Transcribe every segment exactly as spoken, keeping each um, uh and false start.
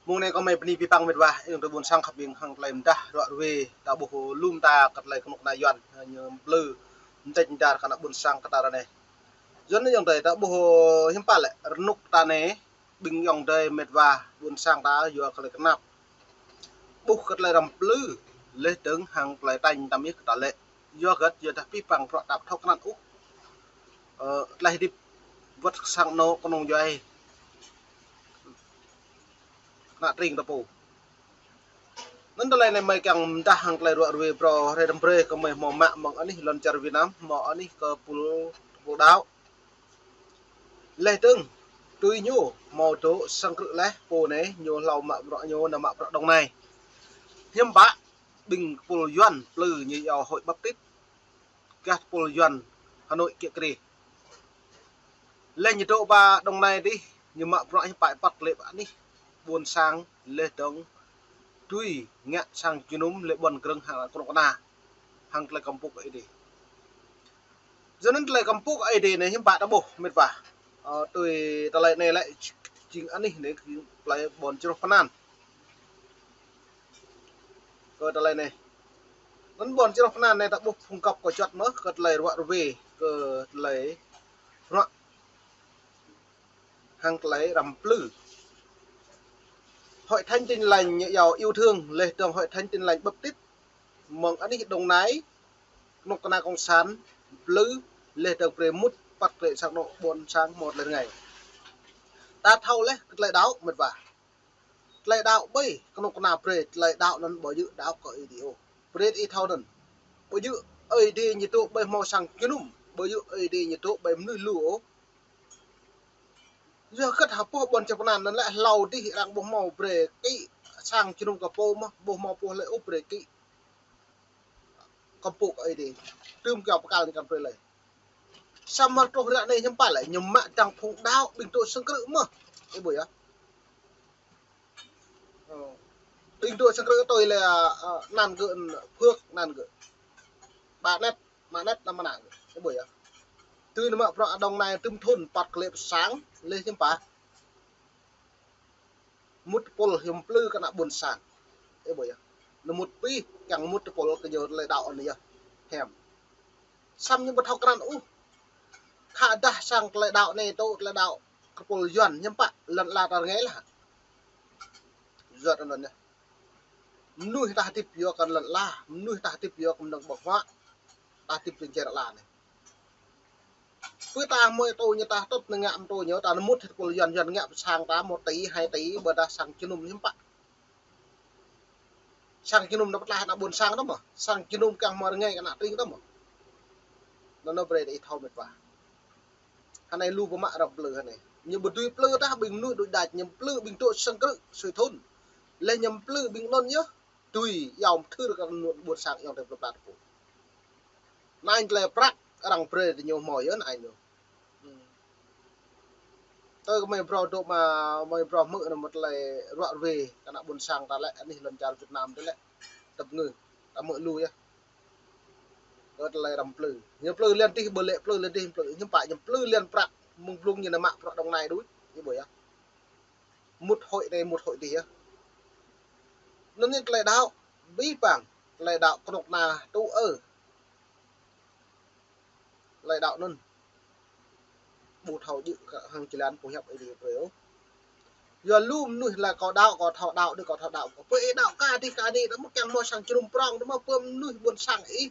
Mông anai kâo mơi bơni pơpă mĕt wa, ayŏng adơi ƀôn sang khăp ƀing hăng tơlơi mơdah ruă ruê, ta ƀuh lŏm ta kơ tơlơi kơnuk kơna Yuan, ñu plư mơdĕč mơdar kơ ană ƀôn sang kơ ta ră anai. Yuan anai ayŏng adơi ta ƀuh hiư̆m pă lĕ, rơnuk ta anai, ƀing ayŏng adơi mĕt wa ƀôn sang ta yua kơ tơlơi kơnap. Ƀuh kơ tơlơi răm plư, laih dơ̆ng hăng tơlơi tañ tăm yơh kơ ta lĕ. Yua hơget, yua dah pơpă bruă ta ƀu thâo krăn ôh. Ơ, tơlơi hơdip wơ̆t kơ sang anŏ kơnung djuai. Ană tring ta pô. Anŭn tơlơi anai mơi kiăng mơdah hăng tơlơi ruă ruê phrâo hrơi răm brơi kơ mơi hmâo mă mơ̆ng anih lŏn čar Việt Nam, hmâo anih kơ pul, pul đaŏ. Laih dơ̆ng, tui ñu, hmâo dŏ sang krư̆ laih, pô anai, ñu hlâo mă bruă ñu, nao mă bruă Đồng Nai. Hiư̆m pă, ƀing pul Yuan plư ñu iâu Hội Baptist, gah pul Yuan Hà Nội kiă kriê. Laih ñu dŏ pơ Đồng Nai dih, ñu mă bruă hiư̆m pă păt lĕ pơ anih ƀôn sang, laih dơ̆ng tui ngă sang jơnum lĕ ƀôn krơ̆ng hăng kơnuk kơna, hăng tơlơi kơmpŭk Ơi Adai. Yua anŭn tơlơi kơmpŭk Ơi Adai anai hiư̆m pă ta ƀuh mĕt wa. Ơ, tui tơlơi anai lĕ jing anih anai tơlơi ƀôn čroh pơnan. Kơ tơlơi anai. Anŭn ƀôn čroh pơnan anai ta ƀuh phung găp kơ čuăt mơ̆, kơ tơlơi ruă ruê, kơ tơlơi bruă hăng tơlơi răm plư. Hội Thánh Tin Lành ñu iâu Yêu Thương, laih dơ̆ng Hội Thánh Tin Lành Baptist, mơ̆ng anih Đồng Nai, kơnuk kơna cộng sản, plư, laih dơ̆ng brơi mŭt păt lĕ sang anŏ ƀôn sang hmâo tơlơi rơngai. Ta thâo laih kơ tơlơi đaŏ mĕt wa. Tơlơi đaŏ ƀơi, kơnuk kơna brơi, tơlơi đaŏ anŭn ƀu djơ̆ đaŏ kơ Ơi Adai ôh. Brơi ih thâo anŭn. Ƀu djơ̆ Ơi Adai ñu dŏ ƀơi hmâo sang jơnum, ƀu djơ̆ Ơi Adai ñu dŏ ƀơi mơnuih lu ôh. Yua hơget hơpă ƀôn čroh pơnan anŭn lĕ hlâo dih arăng ƀu hmâo brơi kĭ sang jơnum kơ pô mơ̆, ƀu hmâo pô lĕ ôh brơi kĭ. Kơmpŭk Ơi Adai. Tơm kiăng pơkăl anai kăn brơi lĕ. Samơ̆ truh ră anai hiư̆m pă lĕ, ñu mă dăng phung đaŏ ƀing dŏ sang krư̆ mơ̆. Ih ƀuh yơh. Ơ. Ƀing dŏ sang krư̆ tui lĕ, ơ, anăn gơ̆ Phước, anăn gơ̆. Ba Net, Ma Net, anăn mơnă gơ̆. Ih ƀuh yơh. Tui nao mă bruă Đồng Nai tơm thŭn păt kơ lĕ pơ sang, laih hiư̆m pă. Mŭt tơpul hiư̆m plư kơ ană ƀôn sang. Ih ƀuh yơh. Nao mŭt pih, kiăng mŭt tơpul kơ ñu tơlơi đaŏ anai yơh. Hiam. Samơ̆ ñu ƀu thâo krăn ôh. Khă dah sang tơlơi đaŏ anai tŭ tơlơi đaŏ kơ pul Yuan hiư̆m pă lŏn ala ta rơngai lah. Yuan anŭn yơh. Mơnuih ta hơdip yua kơ lŏn ala, mơnuih ta hơdip yua kơ mơnơ̆ng ƀơ̆ng huă. Ta hơdip trên trời ala anai. Pơ ta mơi tŭ ñu ta tŭt nao ngă mơ̆ tŭ ñu ta nao mŭt hĭ pul Yuan, Yuan ngă pơ sang ta một tỷ, hai tỷ, ƀôdah sang jơnum hiư̆m pă. Sang jơnum nao pơtlaih ană ƀôn sang ta mơ̆. Sang jơnum kiăng hmâo rơngai kơ ană tring ta mơ̆. Anŭn nao brơi ih thâo mĕt wa. Hơnai lu pơmă răm plư hơnai. Ñu ƀu dưi plư tah ƀing mơnuih đuaĭ đač, ñu plư ƀing dŏ sang krư̆ sui thŭn. Laih ñu plư ƀing anŭn yơh. Tui iâu mơthưr kơ anŭn ƀôn sang ayŏng adơi plư pla ta pô. Anai tơlơi prăk arăng brơi tơ ñu hmâo yơh anai ñu. Tơ kơ mơi phrâo dŏ mă, mơi phrâo hmư̆ anŭn mơ̆ tơlơi ruă ruê kơ ană ƀôn sang ta lĕ, anih lŏn čar Việt Nam ta lĕ. Tơpă ngư, ta hmư̆ lu yơh. Kơ tơlơi răm plư. Ñu plư liăn tih, ƀơi lĕ plư liăn tih, plư. Hiư̆m pă ñu plư liăn prăk, mơ̆ng blung ñu nao mă prăk Đồng Nai đuaĭ. Ih ƀuh yơh. Mŭt hội anai, mŭt hội dih yơh. Anŭn ñu tơlơi đaŏ, abih bang, tơlơi đaŏ kơnuk kơna tŭ ơ. Tơlơi đaŏ anŭn. Ƀu thâo djơ̆ kơ hăng jơlan pơhiăp Ơi Adai brơi ôh. Yua lu mơnuih laĭ kâo đaŏ, kâo thâo đaŏ, đih kâo thâo đaŏ. Pơ ih đaŏ kơ dih kơ anai, ta mơ̆ kiăng hmâo sang jơnum prŏng, ta mơ̆ pơm mơnuih ƀôn sang ih.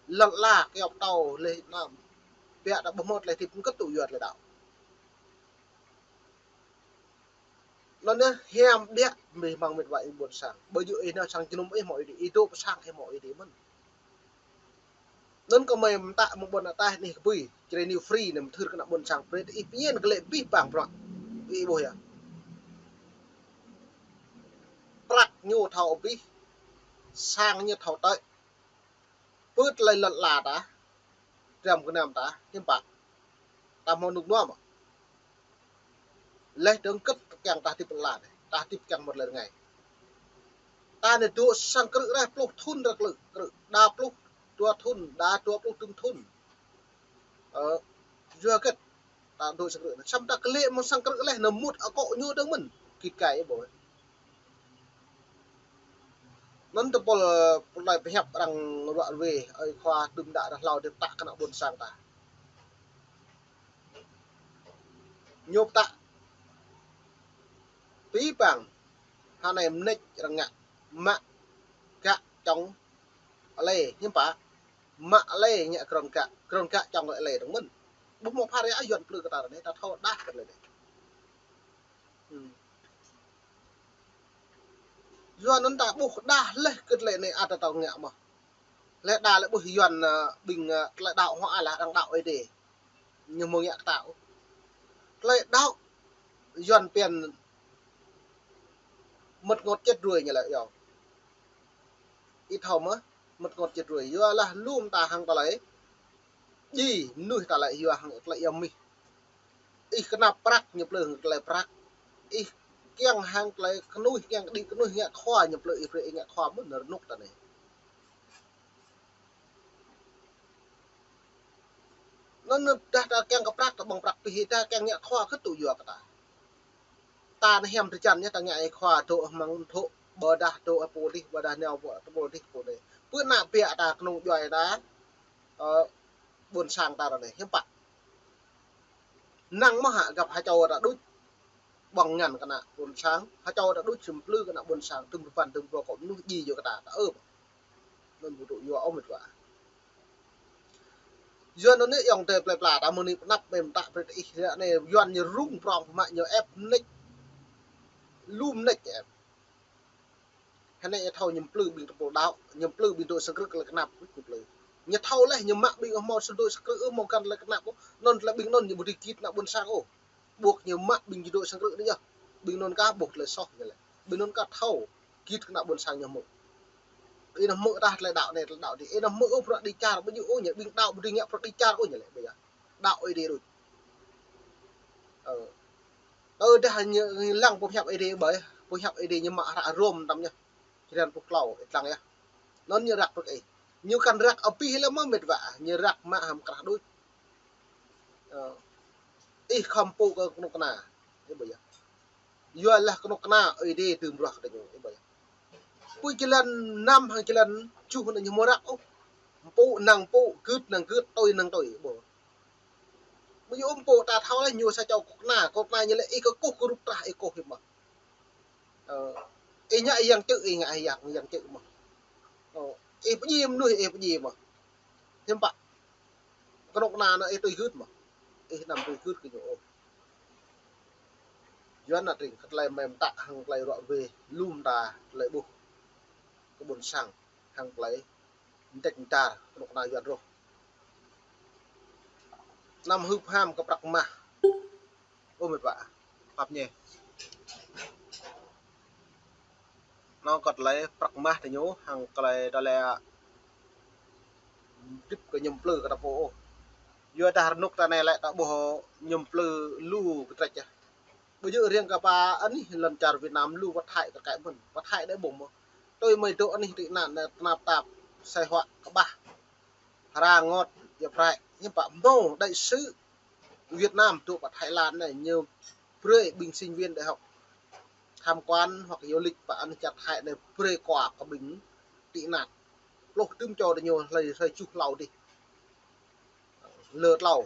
Lŏn ala kơ iâu pơtâo lĕ anăm. Biă ta ƀu hmâo tơlơi hơdip kơt tŭ yua tơlơi đaŏ. Anŭn yơh hiam biă mih mơ̆ng mĕt wa ƀôn sang. Ƀu djơ̆ ih nao sang jơnum ih hmâo Ơi Adai, ih dŏ pơ sang ih hmâo Ơi Adai mơ̆n. Anŭn kơ mơi mơtă mơ̆ng ƀôn ataih anih kơpui, čơrê anai free anai mơthưr kơ ană ƀôn sang brơi ih pơñen kơ lĕ abih bang bruă. Ih ƀuh yơh. Prăk ñu thâo abih, sang ñu thâo tơi. Pơ tơlơi lŏn ala ta, dram gơnam ta, hiư̆m pă. Ta hmâo rơnŭk rơnua mơ̆. Laih dơ̆ng kơt kiăng ta hơdip lŏn ala anai, ta hơdip kiăng mơ̆t lĕ rơngai. Ta anai dŏ sang krư̆ rai pluh thŭn rai krư̆, krư̆, đa pluh dua thŭn, đa dua pluh tơm thŭn. Ơ, yua hơget ta dŏ sang krư̆ anai. Samơ̆ ta kơ lĕ mơ̆ng sang krư̆ laih, nao mŭt akŏ ñu dơ̆ng mơ̆n. Git gai ih ƀuh. Anŭn tơpul, pơlai pơhiăp arăng ruă rơwe, ơi khua tŭm đă rah hlâo dêh pơtă kơ ană ƀôn sang ta. Ñu pơtă pĭ păng, hơnai mơneč arăng ngă, mă gă čŏng alê, hiư̆m pă, mă alê ngă krŏng gă, krŏng gă čŏng alê dơ̆ng mơ̆n. Ƀuh mơ̆ phara Yuan plư kơ ta ră anai, ta thâo đah kơ tơlơi anai. Hmm. Yua anŭn ta ƀuh đah laih kơ tơlơi anai ăt ta thâo ngă mơ̆n. Laih đa lĕ ƀuh Yuan, ơ, ƀing, ơ, tơlơi đaŏ hŏ alah arăng đaŏ Ơi Adai. Ñu mơ̆ng ngă kơ ta ôh. Tơlơi đaŏ Yuan pian mơ̆t ngŏt čĕt ruai ñu lĕ yơh. Ih thâo mơ̆, mơ̆t ngŏt čĕt ruai. Yua lah lŏm ta hăng tơlơi djai mơnuih ta lĕ yua hăng tơlơi yơh mih. Ih kơnăp prăk ñu plư hăng tơlơi prăk. Ih kiăng hăng tơlơi kơnuih, kiăng kơđi kơnuih ngă khua ñu plư ih brơi ih ngă khua mơ̆n rơnŭk ta anai. Anŭn dah ta kiăng kơ prăk ta ƀơ̆ng prăk pih, ta kiăng ngă khua kơ tŭ yua kơ ta. Ta anai hiam tơčan yơh ta ngă ih khua dŏ hmăng thŏ, ƀôdah dŏ pô dih, ƀôdah nao pô, pô dih, pô dih. Pơ ană biă ta kơnung djuai ta, ơ, ƀôn sang ta ră anai, hiư̆m pă. Năng mơ̆ hă găp hơčâo ta đôč ƀơ̆ng ngăn kơ ană ƀôn sang, hơčâo ta đôč sum plư kơ ană ƀôn sang, tŭm rơbăn tŭm rơbô kơ mơnuih djai yua kơ ta, ta ơ. Anŭn ƀu tŭ yua ôh mĕt wa. Yua anŭn anai ayŏng adơi plơi pla ta mơ̆ng anai pơnăp mĕm ta brơi ih ră anai Yuan ñu rŭng prŏng mă ñu ĕp mơneč. Lŏm mơneč ĕp. Hơnai ñu thâo ñu plư ƀing tơpul đaŏ, ñu plư ƀing dŏ sang krư̆ tơlơi kơnăp, ñu plư. Ñu thâo laih ñu mă ƀing ƀu hmâo sang dŏ sang krư̆ ôh, hmâo găn tơlơi kơnăp ôh. Anŭn tơlơi ƀing anŭn ñu ƀu dưi git ană ƀôn sang ôh. Ƀuh ñu mă ƀing dŏ sang krư̆ anai yơh. Ƀing anŭn kah ƀuh tơlơi soh ñu lĕ. Ƀing anŭn kah thâo git kơ ană ƀôn sang ñu hmư̆. Ih nao hmư̆ tah tơlơi đaŏ anai, tơlơi đaŏ adih. Ih nao hmư̆ ôh bruă dêh čar, ƀu djơ̆ ôh ñu, ƀing đaŏ ƀu dưi ngă bruă dêh čar ôh ñu lĕ, ƀu djơ̆. Đaŏ Ơi Adai đôč. Ơ. Tơdah ñu lăng pơhiăp Ơi Adai ƀơi, pơhiăp Ơi Adai ñu mă hră Rôm tăm ñu. Črăn pluh klâo, ih lăng yơh. Anŭn ñu răk brơi ih. Ñu kăn răk abih lĕ mơ̆ mĕt wa, ñu răk mă hăm krah đôč. Ơ. Ih khŏm pơpŭ kơ kơnuk kơna. Ih ƀuh yơh. Yua lah kơnuk kơna Ơi Adai tŭm ruah kơ ñu, ih ƀuh yơh. Pơ jơlan năm hăng jơlan tơjuh anai ñu hmâo răk ôh. Pơpŭ năng pơpŭ, gưt năng gưt, tui năng tui, ih ƀuh. Ƀu djơ̆ ôh pô ta thâo laih ñu sa čô kơnuk kơna, kơnuk kơna ñu lĕ ih kơkuh kơrup trah ih kơkuh ih mơ̆n. Ơ, ih ngă ih yang čư̆, ih ngă ih yang, yang čư̆ mơ̆n. Ơ, ih pơdjai mơnuih, ih pơdjai mơ̆n. Hiư̆m pă. Kơnuk kơna anŭn ih tui gưt mơ̆n. Ih anăm tui gưt kơ ñu ôh. Yua anŭn tring kơ tơlơi mĕm ta hăng tơlơi ruă rơwe lŏm ta tơlơi ƀuh kơ ƀôn sang hăng tơlơi mơdĕč mơdar kơnuk kơna Yuan rŏh. Anăm hưp ham kơ prăk mah. Ơ mĕt wa, pap ñe. Anŭn kơ tơlơi prăk mah tơ ñu, hăng tơlơi, tơlơi dip kơ ñu plư kơ ta pô ôh. Yua dah rơnŭk ta anai lĕ ta ƀuh ñu plư lu kơtrĕč yơh. Ƀu djơ̆ riêng kơ pơ anih lŏn čar Việt Nam lu pơ Thái kơ kaĭ mơ̆n. Pơ Thái đơi ƀuh mơ̆n. Tui mơi dŏ anih tị nạn anai tơnap tap, sai hoạ kơƀah. Hơra ngot, ia prăk, hiư̆m pă hmâo đại sứ Việt Nam dŏ pơ Thái Lan anai, ñu brơi ƀing sinh viên đại học tham quan hoặc du lịch pơ anih čar Thái anai brơi quà kơ ƀing tị nạn. Pluh tŭm čô tơ ñu hlơi, hlơi tơjuh hlâo dih. Lơ tlâo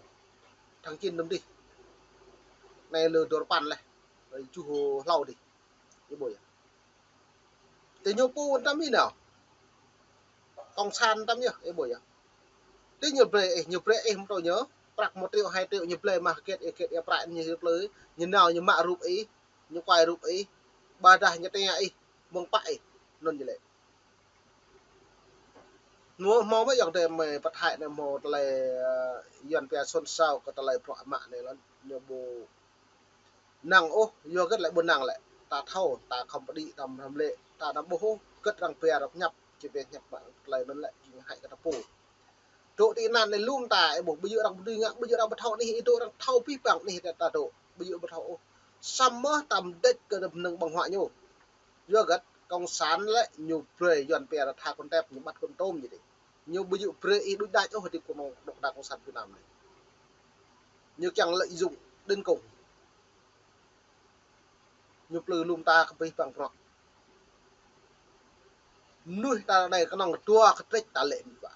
tháng chín tŭm dih. Anai lơ dua rơpăn laih. Hlơi tơjuh hlâo dih. Ih ƀuh yơh. Tơ ñu pô tăm ih nao. Cộng sản tăm yơh, ih ƀuh yơh. Tơ ñu brơi ih, ñu brơi ih mơ̆ tơ ñu, prăk một triệu, hai triệu ñu brơi mah kiet, ih kiet, ih prăk ñu plư, ñu nao, ñu mă rup ih, ñu kuai rup ih, ƀôdah ñu tơña ih, mơ̆ng pă ih, anŭn ñu lĕ. Ñu hmâo mơ̆ ayŏng adơi mơi pơ Thái anai hmâo tơlơi, ơ, Yuan pia sôn sao kơ tơlơi bruă mă anai lŏn, ñu ƀu năng ôh, yua hơget lĕ ƀu năng lĕ. Ta thâo, ta khŏm pơđĭ, ta hrăm lĕ, ta anăm ƀuh ôh, hơget arăng pia arăng pơhiăp, či pia pơhiăp mă tơlơi anŭn lĕ, jing hăi kơ ta pô. Dŏ tị nạn anai lŏm ta, ih ƀuh, ƀu djơ̆ arăng ƀu dưi ngă, ƀu djơ̆ arăng ƀu thâo anih, ih dŏ arăng thâo pih păng anih ta dŏ, ƀu djơ̆ ƀu thâo ôh. Samơ̆ ta mơdĕč kơ mơnơ̆ng ƀơ̆ng huă ñu. Yua hơget, cộng sản lĕ ñu brơi Yuan pia tha kơnơ̆ng tep, ñu ƀăt kơnơ̆ng tôm ñu dih. Ñu ƀu djơ̆ brơi ih đuč đač ôh hơdip kơnuk kơna cộng sản Việt Nam anai. Ñu kiăng lợi dụng đến cùng. Ñu plư lŏm ta kơ pih păng prăk. Mơnuih ta anai kơnơ̆ng dua kơtrĕč ta lĕ mơ̆n wa.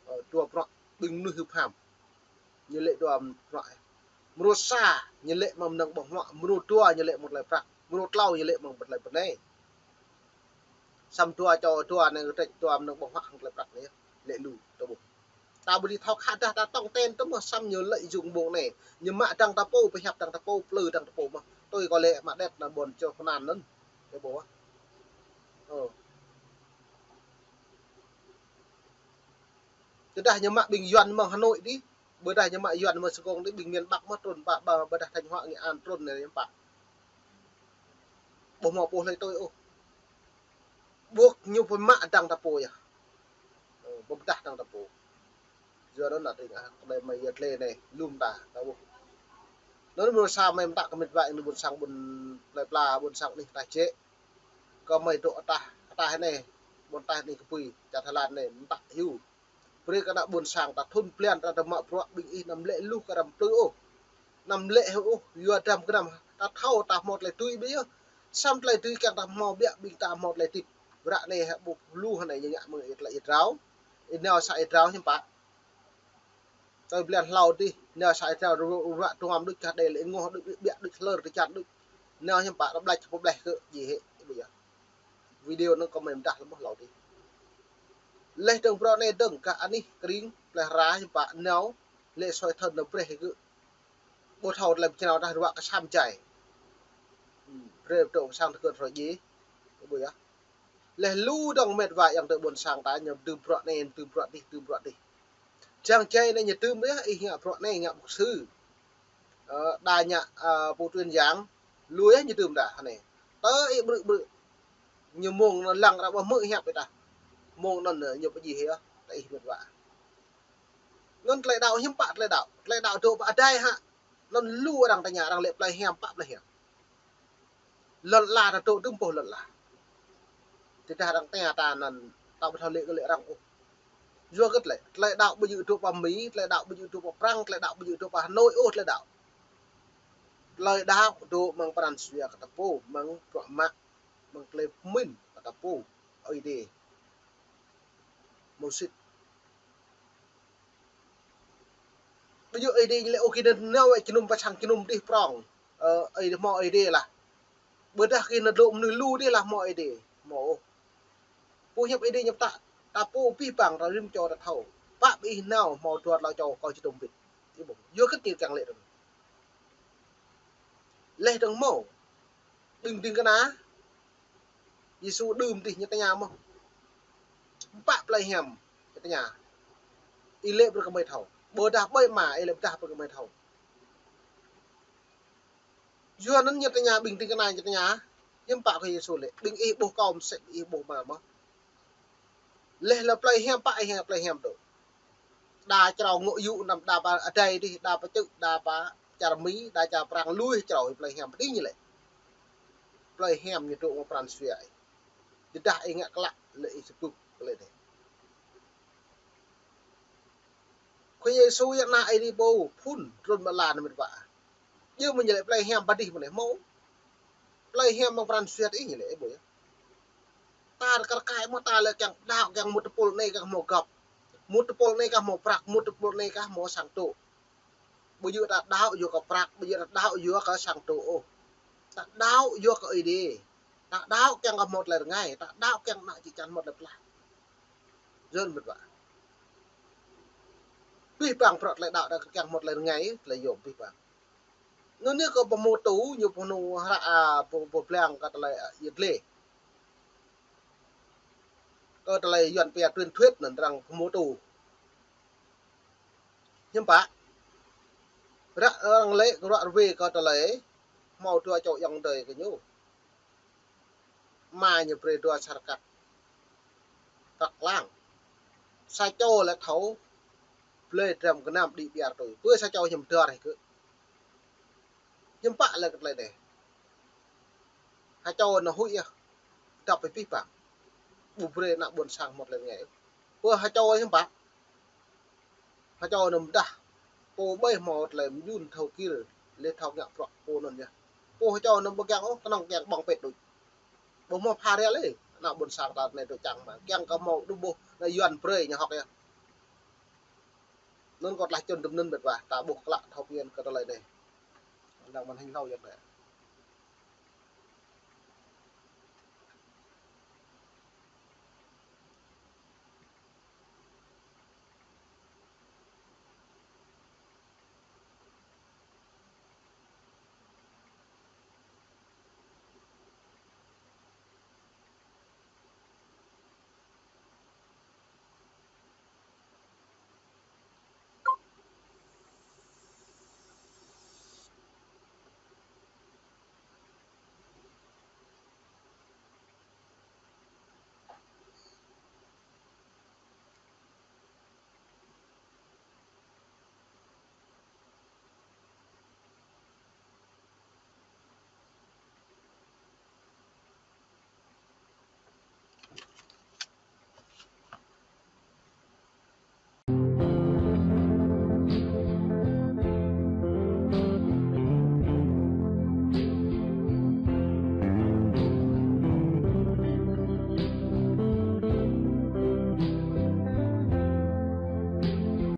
Ơ, dua bruă ƀing mơnuih hưp ham. Ñu lĕ dua bruă. Mrô sa, ñu lĕ mơ̆ng mơnơ̆ng ƀơ̆ng huă, mrô dua, ñu lĕ mơ̆ng tơlơi prăk, mrô klâo, ñu lĕ mơ̆ng tơlơi bơnai. Samơ̆ dua čô, dua anai kơtrĕč, dua mơnơ̆ng ƀơ̆ng huă hăng tơlơi prăk anai, lĕ lu, tơƀuh. Ta ƀu dưi thâo khă dah ta tong ten tơ mơ̆, samơ̆ ñu lĕ jung ƀông anai. Ñu mă dăng ta pô, pơhiăp dăng ta pô, plư dăng ta pô mơ̆. Tui kâo lĕ mă đet ană ƀôn čô Phnan anŭn. Ơ ƀuh. Ơ. Tơdah ñu mă ƀing Yuan mơ̆ng Hà Nội dih, ƀôdah ñu mă Yuan mơ̆ng Sài Gòn dih, ƀing miền Bắc mơ̆ trŭn pă, ƀôdah Thanh Hóa, Nghệ An trŭn anai hiư̆m pă. Ƀu hmâo pô hlơi tui ôh. Ƀuh ñu pơmă dăng ta pô yơh. Ơ, pơmơdah dăng ta pô. Yua anŭn ană tring ah, tơlơi mơi yơh tơlơi anai, lŏm ta, ta ƀuh. Anŭn mrô sa mơi mơtă kơ mĕt wa ƀôn sang ƀôn plơi pla, ƀôn sang anih ta jĕ. Kơ mơi dŏ ataih, ataih anai, ƀôn ataih anih kơpui, čar Thái Lan anai, mơtă hyu. Brơi kơ ană ƀôn sang ta thŭn blan ta dăm mă bruă ƀing ih anăm lĕ luh kơ răm plư ôh. Anăm lĕ hơ ôh, yua dăm kơ anăm ta thâo ta hmâo tơlơi tui ƀiă yơh. Samơ̆ tơlơi tui kiăng ta hmâo biă ƀing ta hmâo tơlơi tĭp. Bruă anai hă ƀuh lu hơnai ñu ngă mơ̆ng ih tơlơi ih drao. Ih nao sa ih drao hiư̆m pă. Tơl blan hlâo dih, nao sa ih drao ruă, ruă tuam đôč kah đei lĕ ngoh đôč, ƀiă đôč, hlơr tơčan đôč. Nao hiư̆m pă, rơblĕč pơbleh kơ djai hĕ, ih ƀuh yơh. Video anŭn kơ mơi mơdah lơ̆m mơ̆ hlâo dih. Leh dơ̆ng bruă anai dơ̆ng kah anih kring, pleh ra hiư̆m pă nao, lĕ soi thơ̆n nao breh kơ. Ƀu thâo tơlơi pơčrâo dah ruă kơ sam jai. Hmm, brơi pơdŏng sang tơgơ̆t rơjê. Ih ƀuh yơh. Leh lu dơ̆ng mĕt wa ayŏng adơi ƀôn sang ta ñu dưm bruă anai, dưm bruă dih, dưm bruă dih. Čang jai anai ñu dưm yơh, ih ngă bruă anai, ngă mục sư. Ơ, đa ngă, ơ, pô truyền giảng, lu yơh ñu dưm đa hơnai. Tơ ih ƀrư̆ ƀrư̆. Ñu mông anŭn lăng ră ƀu hmư̆ hiăp ih tah. Mông anŭn ñu pơjih yơh, tơ ih mĕt wa. Anŭn tơlơi đaŏ hiư̆m pă tơlơi đaŏ. Tơlơi đaŏ dŏ pơ adai hă. Anŭn lu arăng tơña, arăng lĕ plơi hiam, pă plơi hiam. Lŏn ala ta dŏ tơm boh lŏn ala. Tơdah arăng tơña ta anŭn, ta ƀu thâo lĕ kơ lĕ arăng ôh. Yua kơ tơlơi, tơlơi đaŏ ƀu djơ̆ dŏ pơ Mi, tơlơi đaŏ ƀu djơ̆ dŏ pơ Prăng, tơlơi đaŏ ƀu djơ̆ dŏ pơ Hà Nội ôh, tơlơi đaŏ. Tơlơi đaŏ dŏ mơ̆ng pran jua kơ ta pô, mơ̆ng bruă mă, mơ̆ng tơlơi pơmĭn kơ ta pô. Ơi Adai. Mơ̆ sĭt. Ƀu djơ̆ Ơi Adai ñu lĕ ôh kơ anŭn nao wơ̆t jơnum pơ sang jơnum dih prŏng. Ơ, Ơi Adai hmâo Ơi Adai lah. Ƀôdah kơ anŭn dŏ mơnuih lu dih lah hmâo Ơi Adai. Hmâo ôh. Pô hiăp Ơi Adai ñu pơtă, ta pô abih bang ta rĭm čô ta thâo. Pă ƀing ih nao hmâo dua tlâo čô kâo či tŭm bĭt. Ih ƀuh. Yua kơ ñu kiăng lĕ dơ̆ng. Leh dơ̆ng hmâo. Ƀing ding kơna. Yêsu đưm dih ñu tơña mơ̆n. Pă plơi hiam ñu tơña. Ih lĕ brơi kơ mơi thâo. Ƀôdah ƀơi ama, ih lĕ pơdah brơi kơ mơi thâo. Yua anŭn ñu tơña ƀing ding kơna ñu tơña. Hiư̆m pă kơ Yêsu lĕ. Ƀing ih ƀuh kâo mơsĕ ih ƀuh ama mơ̆n. Leh lơ plơi hiam pă ih hăng plơi hiam dŏ. Đa črâo ngŏ yŭ anăm đa pơ adai dih, đa pơ čư̆, đa pơ čar Mi, đa čar Prăng lui črâo ih plơi hiam pơding ñu lĕ. Plơi hiam ñu dŏ mơ̆ng pran jua ih. Tơdah ih ngă klă lĕ ih sơpŭk lĕ dih. Khua Yêsu yơh ană Ơi Adai pô phŭn trŭn mơ̆ lan mĕt wa. Djơ̆ mơ̆ ñu lĕ plơi hiam pơdih mơ̆n hmâo. Plơi hiam mơ̆ng pran jua ih ñu lĕ ƀuh yơh. Ta kar kaĭ mơ̆ ta lĕ kiăng đaŏ kiăng mŭt tơpul anai kah hmâo găp. Mŭt tơpul anai kah hmâo prăk, mŭt tơpul anai kah hmâo sang tŏ. Ƀu djơ̆ ta đaŏ yua kơ prăk, ƀu djơ̆ ta đaŏ yua kơ sang tŏ ôh. Ta đaŏ yua kơ Ơi Adai. Ta đaŏ kiăng kơ hmâo tơlơi rơngai, ta đaŏ kiăng ană čư̆ čan hmâo tơlơi pơblah. Yơh mĕt wa. Abih bang bruă tơlơi đaŏ ta kiăng hmâo tơlơi rơngai, tơlơi yôm abih bang. Anŭn ñu kơ pơhmutu, ñu pơhmutu hră, a, pơhmutu blang kơ tơlơi, a, yơh tơlơi. Kơ tơlơi Yuan pia truyền thuyết anŭn arăng pơhmutu. Hiư̆m pă. Ră arăng lĕ kơ ruă rơwe kơ tơlơi hmâo dua čô ayŏng adơi kơ ñu. Ama ñu brơi dua čar kăk. Kăk lăng. Sa čô lĕ thâo blơi dram gơnam đĭ ƀiă tui. Pơ sa čô hiư̆m dơr hĭ kơ. Hiư̆m pă lĕ kơ tơlơi anai. Ha čô anŭn huĭ yơh. Dăp abih bang. Ƀu brơi ană ƀôn sang hmâo tơlơi rơngai. Pơ ha čô hiư̆m pă. Ha čô anŭn mơdah. Pô ƀai hmâo tơlơi mơyun thâo kir. Lĕ thâo ngă bruă pô anŭn yơh. Pô ha čô anŭn ƀu kiăng ôh, kơnơ̆ng kiăng ƀơ̆ng pĕt đôč. Ƀu hmâo pha rel ôh. Ană ƀôn sang ta anai tui čang mă. Kiăng kơ hmâo đuh ƀuh ană Yuan brơi ñu hŏk yơh. Anŭn kâo tơlơi čun tơm anŭn mĕt wa, ta ƀuh klă thâo pơmĭn kơ tơlơi anai. Lăng màn hình hlâo yơh anai.